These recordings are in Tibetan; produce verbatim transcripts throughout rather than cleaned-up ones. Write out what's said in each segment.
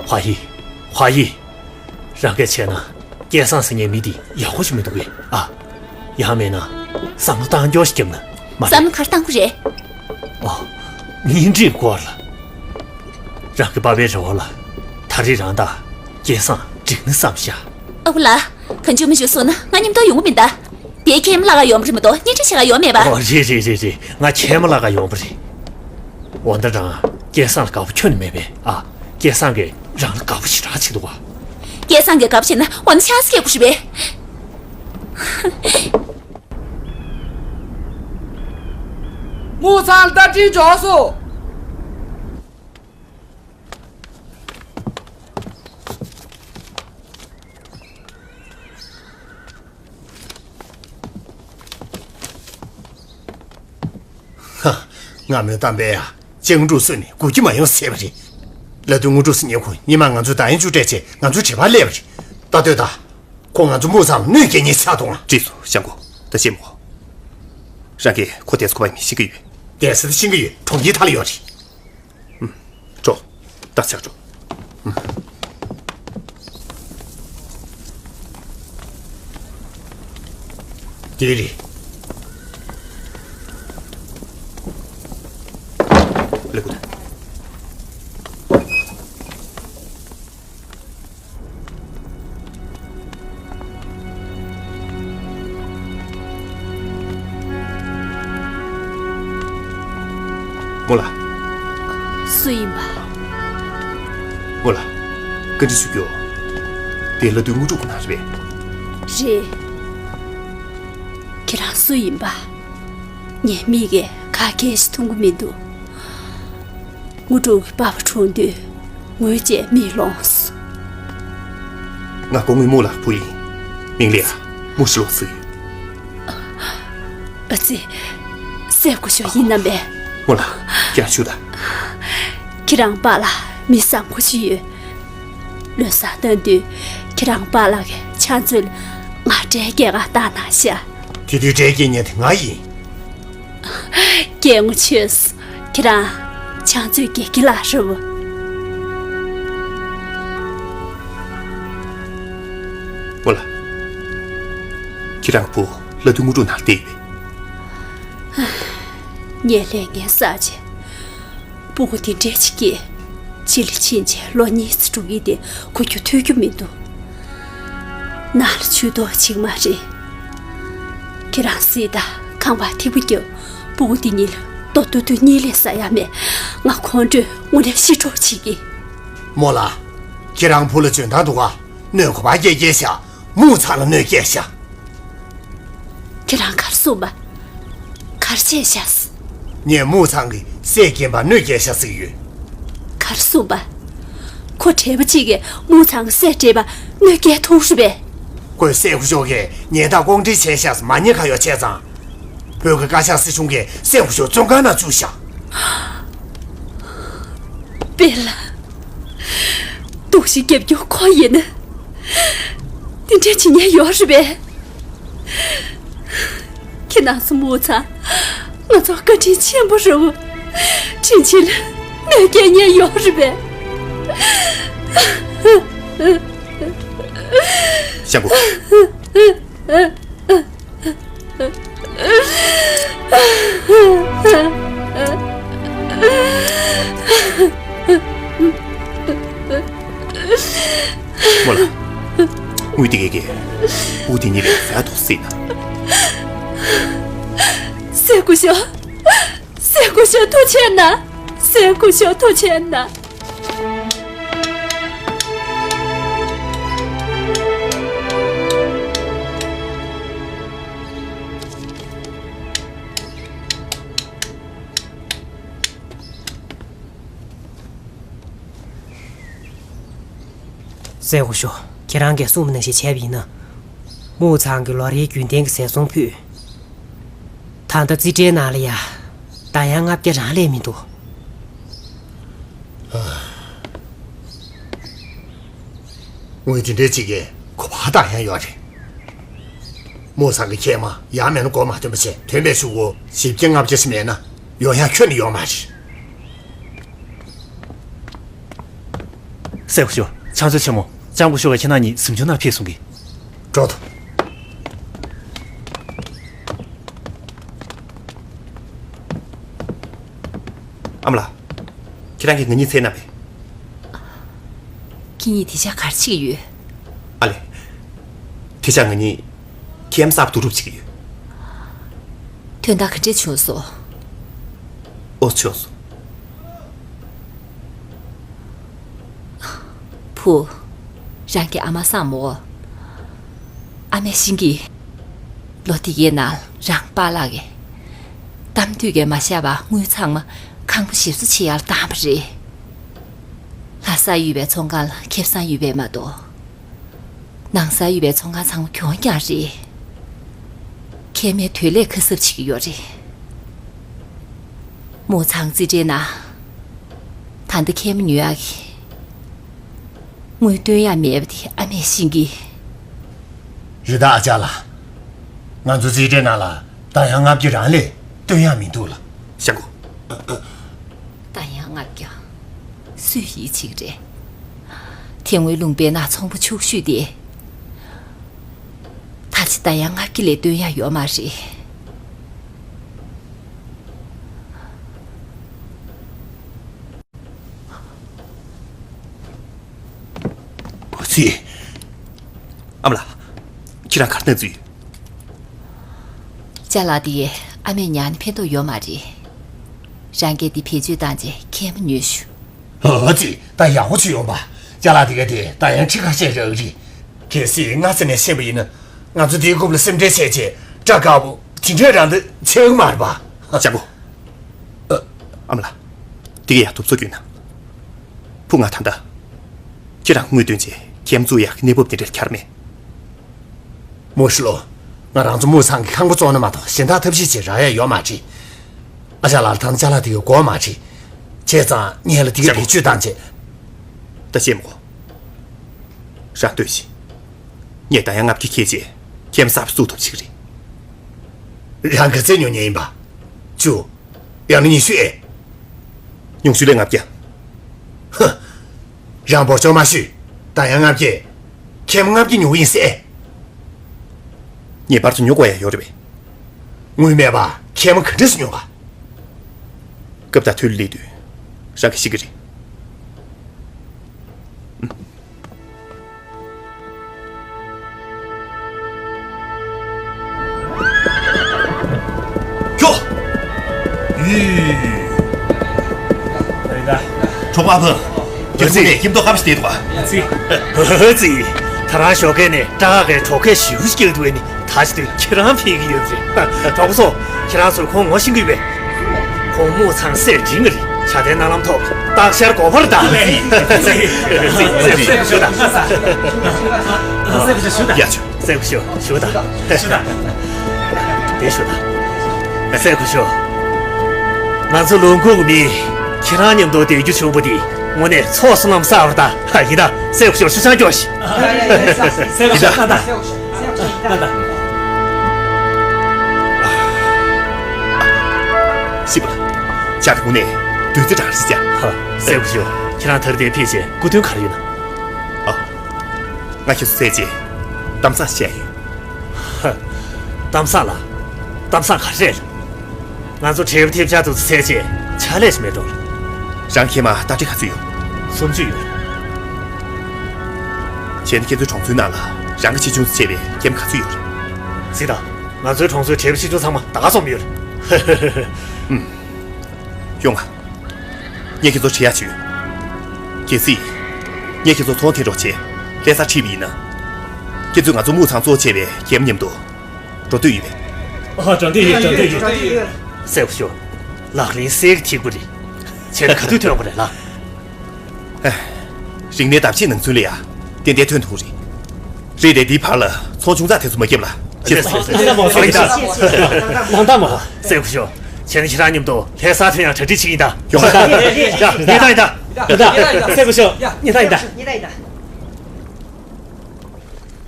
ཧྭ་ཡི། ཧྭ་ཡི། རང་གིས་བྱས་ན་སྐལ་བཟང་ཟེར་མཁན་མི་འདི་ཡག་པོ་ཞིག་མི་འདུག་གས། ཨ། ཡང་མིན་ན་བསམ་བློ་བཏང་རྒྱུ་ཞིག་བརྒྱབ་ན་མ་རེད། བསམ་བློ་ག་རེ་བཏང་དགོས་རེད། ཨོ། གཉེན་སྒྲིག་སྐོར་ལ། རང་གི་པ་ཕའི་རེ་བ་ལ། ད་རེས་རང་དང་སྐལ་བཟང་འགྲིག་ན་བསམ་ཤག། ཨ་ཁུ་ལགས། གང་བྱུང་མི་བྱུང་སོང་ན་ང་མཉམ་དུ་ཡོང་གི་མིན་ད། དེ་མཁལ་མ་ལག་ག་ཡོང་བ་རེད་མ་གཏོགས་གཉེན་སྒྲིག་བྱེད་ག་ཡོང་མེད་པ། ཨོ། རེད་རེད་རེད་རེད། ང་མཁལ་མ་ལག་ག་ཡོང་བ་རེད། འོ་ན་རང་སྐལ་བཟང་ལ་དགའ་པོ་ཁྱོན་ནས་མེད་པས། ཨ། སྐལ་བཟང་གིས་རང་ལ་དགའ་པོ་ཞེ་དྲག་བྱེད་འདུག་ག། སྐལ་བཟང་གིས་དགའ་པོ་བྱེད་ན་འོ་ན་ཆང་ས་སྐྱེ་དགོས་རེད་པས། མུའུ་ཚང་ལ་བརྡ་འཕྲིན་འབྱོར་སོང་། ཧ། སྔ་མོའི་གཏམ་དཔེ་ཡ། སྤྱང་ཕྲུག་གསོས་ནས་སྒུག་རྒྱུ་མ་ཡོང་ཟེར་བ་རེད། ལ་དུ་དངོས་གྲུབ་ཟེར་མཁན་ཁོ་ཉི་མ་ང་ཚོ་བདག་ཡང་བཅུ་སྤྲད་བྱས་ང་ཚོའི་དྲེལ་པར་སླེབས་པ་རེད། ད་ལྟོས་དང་། ཁོ་ང་ཚོ་མུའུ་ཚང་ལ་གནོད་སྐྱེལ་མཁན་ཆགས་འདུག་ཨང་། འགྲིག་སོང་། ཤང་ཀུ། ད་བཤད་མོ། རང་གིས་ཁོ་དེ་ཚོ་ཁོ་པ་ཡིན་ཤེས་ཀྱི་ཡོད། དེ་ཚོ་ཤེས་ཀྱི་ཡོད། གྲོང་ཁྱེར་མཐའ་ལ་ཡོད་རེད། ཨུམ། འགྲོ། ད་ཆགས་འགྲོ། ཨུམ། དེ་རེད། ལེགས་པོ་འདུག། རྨོ་ལགས། སུ་ཡིན་པ། རྨོ་ལགས། བཀའ་འདྲི་ཞུ་རྒྱུ། དེ་ལ་དུ་དངོས་གྲུབ་ཁོ་ན་རེད་པས། རེད། ཁྱེད་རང་སུ་ཡིན་པ། ངས་མིག་གིས་ག་གེ་ཞིག་མཐོང་གི་མི་འདུག། དངོས་གྲུབ་ཀྱི་པ་ཕ་གྲོངས་དུས་ངོ་བཅས་མིག་ལོང་སོང་། ང་སྐུ་ངོ་རྨོ་ལགས་བུ་ཡིན། མིང་ལ་ཡ་རྨོ་ཞེས་ལོག་ཟེར་ཡོད། ཨ་ཙི། སྲས་སྐུ་ཞབས་ཡིན་ནམ་པས། རྨོ་ལགས། ཡར་ཞུ་དང་། ཁྱེད་རང་པཱ་ལགས་མི་བཟང་པོ་ཞིག་ཡོད། ལོ་གསར་སྟོན་དུས་ཁྱེད་རང་པཱ་ལགས་ཀྱི་ཕྱག་མཛོད་ལ་ང་འབྲས་སྐྱེལ་ག་བཏང་གནང་ཤག། དེ་དུས་འབྲས་སྐྱེལ་མཁན་དེ་ང་ཡིན། སྐྱེས་ངོ་ཆོས་སུ་ཁྱེད་རང་ཕྱག་མཛོད་དགེ་རྒན་ལགས་རེད་བ། རྨོ་ལགས། ཁྱེད་རང་བུ་ལ་དུ་དངོས་གྲུབ་ནང་བསྡད་ཡོད་པས། ངས་ལས་ངན་བསགས་རྗེས། སྤུ་གུ་འདི་འདྲས་ཅིག་སྐྱེས། ཕྱི་ལ་ཕྱིན་རྗེས་ལོ་གཉིས་ཙམ་འགྲོ་གི་དེ་གོ་རྒྱུ་ཐོས་རྒྱུ་མི་འདུག། ནང་ལ་ཇུས་གཏོགས་བྱེད་ཀྱི་མ་རེད། ཁྱེད་རང་གཟིགས་དང་ཁང་པ་ཐིག་པ་རྒྱབ། སྤུ་གུ་འདི་གཉིས་ལ་རྡོ་རྡོ་རྡོ་གཉིད་ལས་ས་ཡ་མེད། ང་ཁོང་ཁྲོས་དངོས་གནས་ཤི་འགྲོ་བྱེད་ཀྱི། རྨོ་ལགས། ཁྱེད་རང་བུ་ལ་འཇོན་ཐང་འདུག་ག། གནོད་ཁོ་པ་སྐྱེལ་སྐྱེལ་ཤག། མུའུ་ཚང་ལ་གནོད་སྐྱེལ་ཤག། ཁྱེད་རང་ག་རེ་གསུངས་པ། ག་རེ་བྱས་ཤག། ངས་མུའུ་ཚང་གི་སྲས་རྒན་པར་གནོད་སྐྱེལ་ཤག་ཟེར་གྱི་ཡོད། ག་རེ་གསུངས་པ། ཁོ་བགྲེས་པོ་གཅིག་གིས་མུའུ་ཚང་གི་སྲས་བགྲེས་པར་གནོད་སྐྱེལ་ཐུབ་རེད་པས། ཁོའི་སྲས་སྐུ་ཞབས་ཀྱིས་ཉེན་བརྡ་ལྐོག་འདྲེན་བྱས་ཤག་མ་ཉེས་ཁ་གཡོག་བྱས་ཙང་། བོད་ཀྱི་བཀའ་ཤག་སྲིད་གཞུང་གིས་སྲས་སྐུ་ཞབས་བཙོན་ཁང་ནང་བཅུག་ཤག། དཔེ་ལ། སྡུག་ཤི་རྒྱབ་སྐྱོར་ཁོ་ཡིན་ན། དེ་འདྲ་བྱེད་ཉན་ཡོད་རེད་པས། ཁྱེད་རང་ཚོ་མུའུ་ཚང་ང་ཚོ་བཀའ་དྲིན་ཆེན་པོ་རེད། དྲིན་ཆེན་ལ་གནོད་སྐྱེལ་ཉན་ཡོད་རེད་པས། ཤང་ཀུ། རྨོ་ལགས། དངུལ་དེ་གས་ཀྱིས་སྤུ་གུ་དེ་གཉིས་ལ་ཟ་ཐོག་སྲིད་ན། སྲས་སྐུ་ཞབས། སྲས་སྐུ་ཞབས་ཐུགས་རྗེ་གནང་། སྲས་སྐུ་ཞབས་ཐུགས་རྗེ་གནང་། སྲས་སྐུ་ཞབས། ཁྱེད་རང་གིས་གསུངས་པ་ནང་བཞིན་བྱས་པ་ཡིན་ན། མུའུ་ཚང་གི་ལོ་རེའི་རྒྱུན་ལྡན་གྱི་ཟས་ཚོང་ཕུད། ད་ལྟ་རྩིས་ཁྲའི་ནང་ལ་ཡ། ད་ཡང་ལྔ་བརྒྱ་རང་ལས་མི་འདུག། དངུལ་དེ་འདྲའི་གཅིག་གིས་ཁོ་པ་ད་ཡང་ཡོད་རེད། མུའུ་ཚང་གི་ཁྱེད་མ་ཡང་མེད་ན་མགོ་མ་ཐོན་པ་བྱས་དོན་པའི་ཤོག་གུ་བཞི་བརྒྱ་ལྔ་བརྒྱ་ཞིག་མེད་ན་ཡོང་ཡ་ཁྱོན་ནས་ཡོད་མ་རེད། སྲས་སྐུ་ཞབས། ཕྱག་མཛོད་ཆེན་མོ། ལྕམ་སྐུ་ཞབས་ཀྱིས་ཁྱེད་རང་གཉིས་གཟིམ་ཆུང་ནང་ཕེབས་གསུང་གི། འགྲོ་ཐུབ། ཨ་མ་ལགས། ཁྱེད་རང་གིས་ང་གཉིས་འཚོལ་གནང་པས། ཁྱེད་གཉིས་དེ་ཆ་ག་རེ་བྱེད་ཀྱི་ཡོད། ཨ་ལས། དེ་ཆ་ང་གཉིས་ཁྱིམ་གསར་པ་བསྡུ་རུབ་བྱེད་ཀྱི་ཡོད། དོན་དག་ག་འདྲས་བྱུང་སོང་། ཨོ་བྱུང་སོང་། བུ། རང་གི་ཨ་མ་བསམ་མོ། ཨ་མའི་ཤིང་གི། ལོ་དེ་གའི་ནང་རང་པཱ་ལགས་ཀྱིས། གཏམ་དུས་ཀྱི་མ་བཤད་པ་དངུལ་ཚང་མ་ཁང་པ་ཞིབ་བཟོ་བྱེད་ཡག་བཏང་བ་རེད། ལྷ་སར་ཡོད་པའི་ཚོང་ཁང་ལ་ཁེ་བཟང་ཡོད་པས་མ་གཏོགས། ནང་སར་ཡོད་པའི་ཚོང་ཁང་ཚང་མ་གྱོང་རྐྱང་རེད། མཁལ་མའི་དུག་ལས་ཁ་གསབ་བྱེད་ཀྱི་ཡོད་རེད། མུའུ་ཚང་རྩིས་ཁྲའི་ནང་། ད་ལྟ་མཁལ་མ་ཉོ་ཡག་གི། དངུལ་བཏོན་ཡག་མེད་པ་དེ་ཨ་མས་ཤེས་ཀྱི། རེད་ད་ཨ་ཅག་ལགས། ང་ཚོ་རྩིས་ཁྲའི་ནང་ལ་ད་ཡང་ལྔ་བརྒྱ་རང་ལས་བཏོན་ཡག་མི་འདུག་ལ། ཞང་གོ། ད་ཡང་ལྔ་བརྒྱ། སུས་ཡིད་ཆེས་ཀྱི་རེད། དེ་སྔོན་ལུང་པའི་ནང་ཚོང་པ་ཕྱུག་ཤོས་དེ། ད་ཅི་ད་ཡང་ལྔ་བརྒྱ་ལས་བཏོན་ཡག་ཡོད་མ་རེད། འོ་ཙི། ཨ་མ་ལགས། ཁྱེད་རང་ག་རེ་གནང་རྩིས་ཡོད། ཅ་ལག་དེ་ཨ་མས་ཉར་ནས་ཕན་ཐོགས་ཡོད་མ་རེད། རང་གིས་དེ་བེད་སྤྱོད་བཏང་རྗེས་མཁལ་མ་ཉོས་ཤོག་འོ་ཙི། ད་ཡག་པོ་བྱུང་ཡོང་པ། ཅ་ལག་དེ་ག་དེ་ད་ཡང་ཁྲི་ཁ་ཤས་རག་གི་རེད། གལ་སྲིད་སྔ་ས་ནས་ཤེས་པ་ཡིན་ན། ང་ཚོ་དེའི་རྐུབ་ལ་སེམས་ཁྲལ་བྱས་རྗེས་སྐྲག་དཀའ་པོ་དེ་འདྲས་རང་དུ་ཆགས་ཀྱི་མ་རེད་པ། ཞང་གོ། ཨ་མ་ལགས། དེ་གས་ཡག་ཐུབ་ཚོད་སྐྱོན་ན། བུ་ང་ད་ལྟ། ཁྱེད་རང་དངུལ་བཏོན་རྗེས་མཁལ་མ་བཙུགས་ཡག་གི་གནས་བབ་དེ་འདྲར་གྱར་མེད། མོ་ཤི་ལོ། ང་རང་ཚོ་མུའུ་ཚང་གི་ཁང་པ་བཙོང་ན་མ་གཏོགས་གཞན་དག་ཐབས་ཤེས་བྱེད་རག་ཡག་ཡོད་མ་རེད། ཨ་ཅག་ལགས་ལ་ད་ཅ་ལག་དེ་གས་དགོས་མ་རེད། བྱས་ཙང་ངས་ལ་དེ་གས་བེད་སྤྱོད་བཏང་རྗེས། ད་ཤེས་མོ། རང་ལྟོས་ཤིག་ངས་ད་ཡང་ལྔ་བརྒྱ་ཁྱེར་རྗེས་མཁལ་མ་གསར་པ་བཙུགས་ཐུབ་ཅིག་རེད། རང་ག་ཚད་ཉོ་མཁན་ཡིན་པ། བཅུ། ཡང་ན་ཉི་ཤུ་ཨེ། ཉུང་ཤོས་ལ་ལྔ་བརྒྱ། ཧ། རང་འབོར་ཆོག་མ་ཞུས། ད་ཡང་ལྔ་བརྒྱ། མཁལ་མ་ལྔ་བརྒྱ་ཉོ་གི་ཡིན་ཟེར། ངེས་པར་དུ་ཉོ་དགོས་ཡག་ཡོད་རེད་པས། དངུལ་མེད་པ་མཁལ་མ་ག་འདྲས་སེ་ཉོ་ག་སྐབས་དང་དུས་ལ་སླེབས་དུས་རང་གིས་ཤེས་ཀྱི་རེད། ཁྱོ། ཡུས། གྲོགས་པོ་ཨ་ཕ། རྒྱལ་སྲིད་ནས་ཁྱིམ་ཐོག་ཁ་པ་ཞིག་བསྡད་འདུག་ག་ཙི། ཧ་ཧ་ཙི། ད་རང་ཞོགས་ཀས་ནས་སྐྲག་གི་གྲོགས་མཁས་ཞིག་སྐྱེལ་འདུག་ནི། ད་ཅི་དུས་ཁྱེད་རང་ཕེབས་ཀྱི་ཡོད་རེད། གྲོགས་པོ་ཚོ། ཁྱེད་རང་ཚོས་ཁོང་ངོ་ཤེས་ཀྱི་ཡོད་པས། ཁོང་མུའུ་ཚང་སྲས་འབྲིང་ངེ་རེད། ཆ་དེ་ནང་ལམ་ཐོག་སྟག་ཤར་སྒོ་ཕར་དང་། སྲས་སྐུ་ཞབས་ཞུ་དང་། སྲས་སྐུ་ཞབས་ཞུ་དང་། ཞུ་དང་། དེ་ཞུ་དང་། སྲས་སྐུ་ཞབས། ང་ཚོ་ལུང་ཁུག་མི་ཁྱེད་རང་མཉམ་དུ་བསྡད་རྒྱུ་བྱུང་བ་དེ་དངོས་གནས་ཚོགས་བསོད་ནམས་བསགས་པ་དང་། ཡིན་ད། སྲས་སྐུ་ཞབས་ཆུ་ཆང་སྐྱོགས་ཤིག་ཡིན་ད། སྲས་སྐུ་ཞབས་ད་ད། ཤི་བ། ཅག་གི་དངོས་གནས་བདུད་རྩི་འདྲ་ཞིག་ཅག་ཧ། སྲས་སྐུ་ཞབས། ཁྱེད་རང་ད་རེས་འདིར་ཕེབས་བྱས་སྐུ་མདུན་ག་རེ་ཡོད་ན། ཨ། ང་ཁྱེད་ཚོ་བཙལ་རྗེས་གཏམ་བཟང་བཤད་ཡོད། ཧ། གཏམ་བཟང་ལ། གཏམ་བཟང་ག་རེ་རེད། ང་ཚོ་བྲེལ་བ་ཐེབས་ཆག་འདུག་ཚེ་ཆེ་ཆ་ལས་ཤིག་མེད་འགྲོ། རང་ཁྱིམ་མ་སྟར་ཁྲི་ག་ཚོད་ཡོད། སུམ་ཅུ་ཡོད། བྱས་ན་ཁྱེད་ཚོའི་གྲོང་ཚོའི་ནང་ལ་རང་གི་ཆེ་ཆུང་ཆེ་བའི་ཁྱིམ་ག་ཚོད་ཡོད་རེད། གཟིགས་དང་། ང་ཚོའི་གྲོང་ཚོའི་བྲེལ་བ་ཆེ་ཆུང་ཚང་མ་ད་ག་ཚོམ་ཡོད་རེད། ཧུམ། ཡོང་ང་། ངས་ཁྱེད་ཚོར་འདྲི་ཡག་ཅིག་ཡོད། གལ་སྲིད། ངས་ཁྱེད་ཚོ་ཚོང་འཐེན་རོགས་བྱས་ལྷ་སར་ཁྲིད་པ་ཡིན་ན། ཁྱེད་ཚོས་ང་ཚོ་མུའུ་ཚང་གཙོ་བྱས་པའི་ཁྱིམ་མ་མཉམ་དུ། འགྲོ་འདོད་ཡོད་པས། ཨ། འགྲོ་འདོད་ཡོད། འགྲོ་འདོད་ཡོད། སྲས་སྐུ་ཞབས། ལག་ལེན་གསེར་གྱི་ཐིགས་པ་རེད། བྱས་ན་ག་དུས་ཐོན་དགོས་རེད་ལགས། ཨ། རིག་གནས་བརྡ་ཆད་ནང་ཚུན་ལ་ཡ་ཏན་ཏན་ཐོན་ཐུབ་རེད། རེད་དེ་འདིའི་བར་ལ་ཚོང་ཆུང་ཙག་དེ་ཚོ་མ་བརྒྱབ་ལ། ཁྱེད་ཚོ། ནང་ལྟ་མོ། ནང་ལྟ་མོ། སྲས་སྐུ་ཞབས། བྱས་ན་ཁྱེད་རང་མཉམ་དུ་ལྷ་སར་ཐོན་ཡག་གྲ་སྒྲིག་བྱེད་ཀྱི་ཡིན་ད། ཡོང་ད། ཡ། ངས་ད་ཡིན་ད། ཡོང་ད། སྲས་སྐུ་ཞབས། ངས་ད་ཡིན་ད།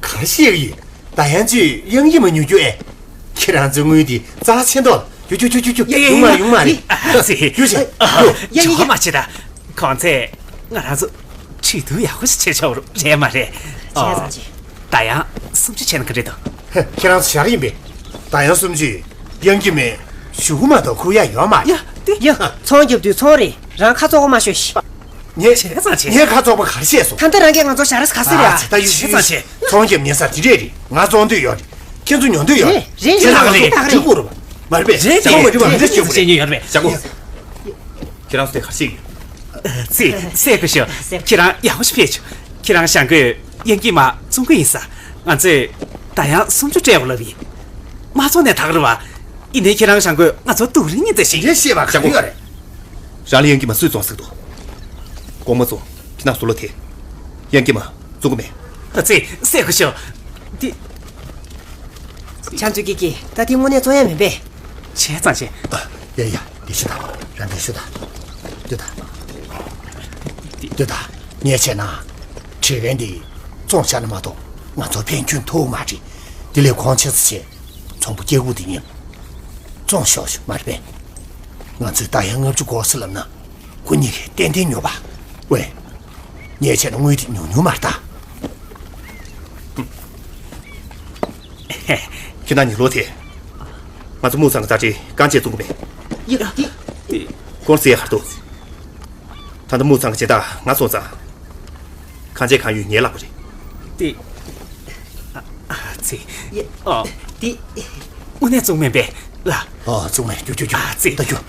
ག་རེ་བཤད་ཀྱི་ཡོད། ད་ཡང་ཅིག་གཡང་སྐྱིད་མ་ཉོ་རྒྱུ་ཨེ། ཁྱེད་རང་ཚོའི་དངུལ་དེ་རྩ་ཆེ་མདོག་ལ། ཡོ་ཡོ་ཡོ་ཡོ་ཡོ། ཡོང་མ་རེད། ཡོང་མ་རེད། ཨ་ཙི། རྒྱུགས་ཤིག་ཨ། ཡོ། ཡོ་ཡོ་ཡོ། མ་བྱེད་ད། གང་ཚེ། ང་རང་ཚོ། ཡིད་དུ་ཡག་པོ་ཞིག་བྱས་ཆོག་རེད་མ་རེད། བྱས་ཙང་ཅི། ད་ཡང་སུམ་ཅུ་བྱས་ན་ག་འདྲ་འདུག་ཁྱེད་རང་ཚོ་ཞར་ཡིན་པས། ད་ཡང་སུམ་ཅུ་ཡང་གི་མེད། ཞུ་གུ་མ་གཏོགས་ཁུར་ཡ་ཡོད་མ་རེད། ཡ་དེ་ཡ། ཚོང་རྒྱབ་དུས་ཚོང་རེད། རང་ཁ་བཙོག་པ་མ་ཤོད་ཤིག་ངས་བྱས་ཙང་བྱས། ངས་ཁ་བཙོག་པ་ག་རེ་བཤད་སོང་། ད་ལྟ་རང་གིས་ང་ཚོ་ཞར་ག་ཟེར་ཡ། ད་ཡུ་བྱས་ཙང་བྱས། ཚོང་རྒྱབ་ཉན་ས་དེ་འདྲས་རེད། ང་བཙོང་འདོད་ཡོད་རེད། ཁྱེད་ཚོ་ཉོ་འདོད་ཡོད་རེད། རེད་རེད། ཁྱེད་རང་ལ་རེད་འགྲིག་གོ་རེད་པ། མ་རེད་པས། རེད་ཞག་པོ་རེད་པ། མི་འདྲ་ཞིག་རེད། ཞག་པོ། ཁྱེད་རང་ཚོ་དེ་ག་རེ་བཤད་ཀྱི་ཡོད། ཙི། སེ་ཀུ་ཤོ། ཁྱེད་རང་ཡག་པོ་ཞིག་ཕེབས་བྱུང་། ཁྱེད་རང་ཞང་རྒོད་ཡང་གི་མ་བཙོང་གི་ཡིན་ས། ང་ཚོས་ད་ཡང་སུམ་ཅུ་སྤྲད་དགོས་ལབ་ཡིན། མ་བཙོང་ནས་ད་ག་རེད་པ། ཡིན་ནའི་ཁྱེད་རང་ཞང་རྒོད་ང་ཚོ་སྡུག་རུས་གཉིས་དེ་ཞིག་དེ་བཤད་པ་ག་རེ་ཡོད་རེད། རང་ལ་ཡང་གི་མ་སུས་བཙོང་ཟེར་འདུག་གོང་མ་བཙོང་། ཁྱེད་རང་ཚོ་ལོ་དེ། ཡང་གི་མ་བཙོང་གི་མེད། ཨ་ཙི། སེ་ཀུ་ཤོ། འདི། བྱམས་ཚུལ་སྐྱིད་ཀྱིས་ད་དེ་དངོས་གནས་བཙོང་ཡ་མིན་པས། བྱས་ཙང་བྱས། ཨ། ཡ་ཡ། འདི་ཤོད་དང་། རང་འདི་ཤོད་དང་། ལྟོས་དང་། ལྟོས་དང་། ངས་བྱས་ན། བྲེལ་མཁན་འདི་བཙོང་བཞག་ན་མ་གཏོགས་ང་ཚོ་ཕན་སྐྱོན་ཐོགས་མ་རེད། དེ་ལས་གོང་ཆེ་ས་བྱས། ཚོང་པ་སྐྱེ་དགུ་འདི་ཉིད་བཙོང་ཤོག་ཤོག་མ་རེད་པས། ང་ཚོས་ད་ཡང་ལྔ་བཅུ་དགོས་ཟེར་ལབ་ན། ཁོ་གཉིས་ཀས་ཏན་ཏན་ཉོ་བ། ཝེ། ངས་བྱས་ན་དངུལ་དེ་ཉུང་ཉུང་མ་རེད་ད། ཁྱེད་རང་གཉིས་ལོ་དེ། ང་ཚོ་དམུ་ཚང་གི་རྩ་ཁྲིམས་རྐང་རྗེས་བཙོང་གི་མེད། ཡ། དེ། དེ། ཁོང་ཟེར་ཡ་ཧར་དུ། ད་ལྟ་དམུ་ཚང་གི་བྱེ་བྲག་ང་སོང་ཙང་། གང་བྱས་གང་ཡོད་ངའི་ལག་པ་རེད། དེ། ཨ་ཨ་ཙི། ཡ། ཨ། དེ། དངོས་གནས་བཙོང་མེད་པས་ལ། ཨ། བཙོང་མེད། རྒྱུགས་རྒྱུགས་རྒྱུགས། ཨ་ཙི། ད་རྒྱུགས།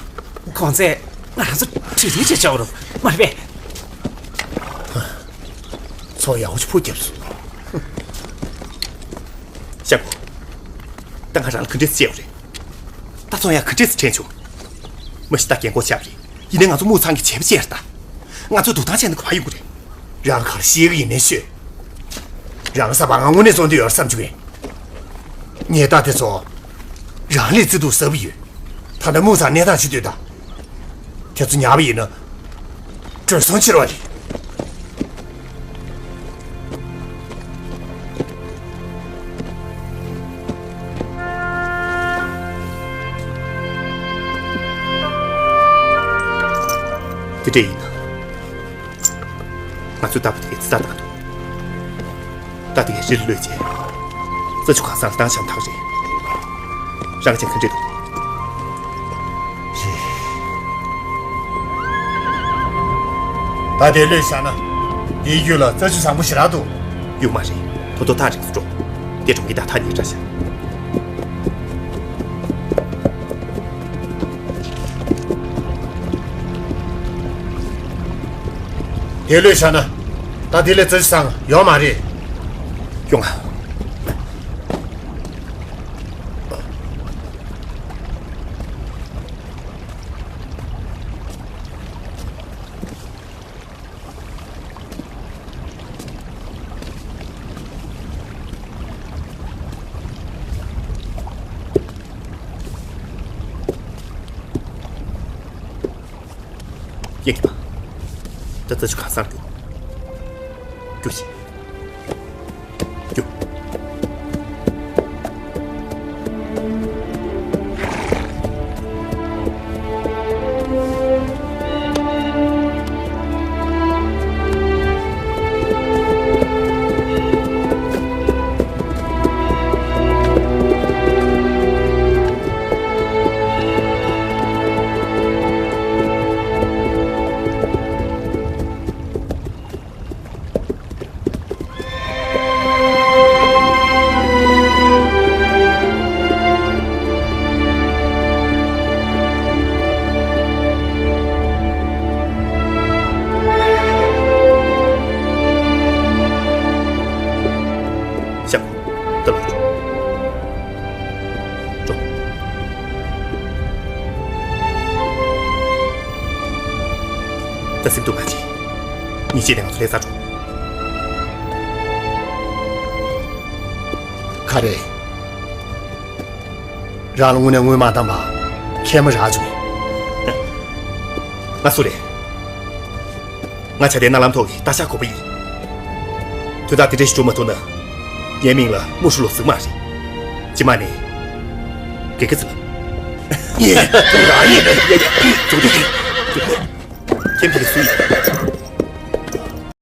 གོང་ཚད་ང་རང་ཚོ་གྲོས་མཐུན་བྱས་ཆོག་རུང་མ་རེད་པས། ཚོང་ཡག་པོ་ཞིག་ཕུག་བརྒྱབ་སོང་། ཤག་གོ། ད་ང་རང་ལ་ག་འདྲས་སེ་བྱས་ཡོད་རེད། ད་ཚོང་ཡག་ག་འདྲས་སེ་དྲན་བྱུང་། མ་གཞི་ད་རྒན་གོག་ཆགས་རེད། ཡིན་ནའི་ང་ཚོ་དམུ་ཚང་གི་བྱས་པ་བྱས་རེད་ད། ང་ཚོ་འདུག་སྟངས་བྱས་ན་ག་པར་ཡོང་གི་རེད། རང་ག་རེ་བཤད་གི་ཡིན་ནའི་ཤོད། རང་གསར་པ་ང་དངོས་གནས་བཙོང་འདོད་ཡོད་བསམ་བྱུང་བས། ངས་ད་དེ་ཚོ་རང་ལས་བརྩི་འདུག་ཟེར་གི་ཡོད། ད་ལྟ་དམུ་ཚང་གནས་སྟངས་ཅིག་ལྟོས་དང་། དེ་ཚོ་ཉར་བ་ཡིན་ན། འགྲོ་སོང་ཕྱིར་བ་རེད། དེ་འདྲ་ཡིན་ན། ང་ཚོས་ལྟ་བུ་དེ་གའི་རྩིས་རྟགས་བཏང་འདུག་ད་དེ་གའི་རི་ལ་ལོས་བྱས། རྩྭ་ཆུ་ཁང་གསར་བཏང་བཞག་ཐག་རེད། རང་གཅིག་ག་འདྲ་འདུག་རེད། ད་དེ་ལོས་བཞག་ན། དེའི་རྒྱུད་ལ་རྩྭ་ཆུ་བཟང་པོ་ཞེ་དྲག་འདུག་ཡོད་མ་རེད། ད་དུང་ཐག་རིང་སུ་འགྲོ། དེ་གྲོང་ཁྱེར་དང་ཐག་ཉེ་དྲགས་ཤག་དེ་ལོས་བཞག་ན། ད་དེ་ལས་རྩྭ་ཆུ་བཟང་ཡོད་མ་རེད། ཡོང་ང་། ཡེ་གི་པ། ད་རྩྭ་ཆུ་ཁང་གསར་རྒྱུག་རྒྱུག་ཤིག་རྒྱུག་ཤག་ད་ལོག་འགྲོ། འགྲོ། ད་སེམས་སྡུག་མ་བྱེད། ཉིན་ཤས་ནས་ང་ཚོ་ལས་ཚར་འགྲོ། ག་རེ། རང་ལ་དངོས་གནས་དངུལ་མ་བཏང་པ། ཁྱད་མ་རག་བྱུང་། ང་སུ་རེད། ང་བྱ་དེ་རྣ་ལམ་ཐོག་གི་ད་ཤ་ཁོག་པ་ཡིན། དུས་རྟག་དེ་འདྲ་ཞིག་བྱུང་མ་ཐུབ་ན། ངའི་མིང་ལ་དམུ་ཧྲུ་ལོ་ཟིག་མ་རེད། ཅི་མ་ནས། དགེ་རྒན་ཟིག་ལ། ཡེ། རང་ཡིན། ཡེ་ཡེ། ཁྱེད་ཕ་གི་སུ་ཡིན།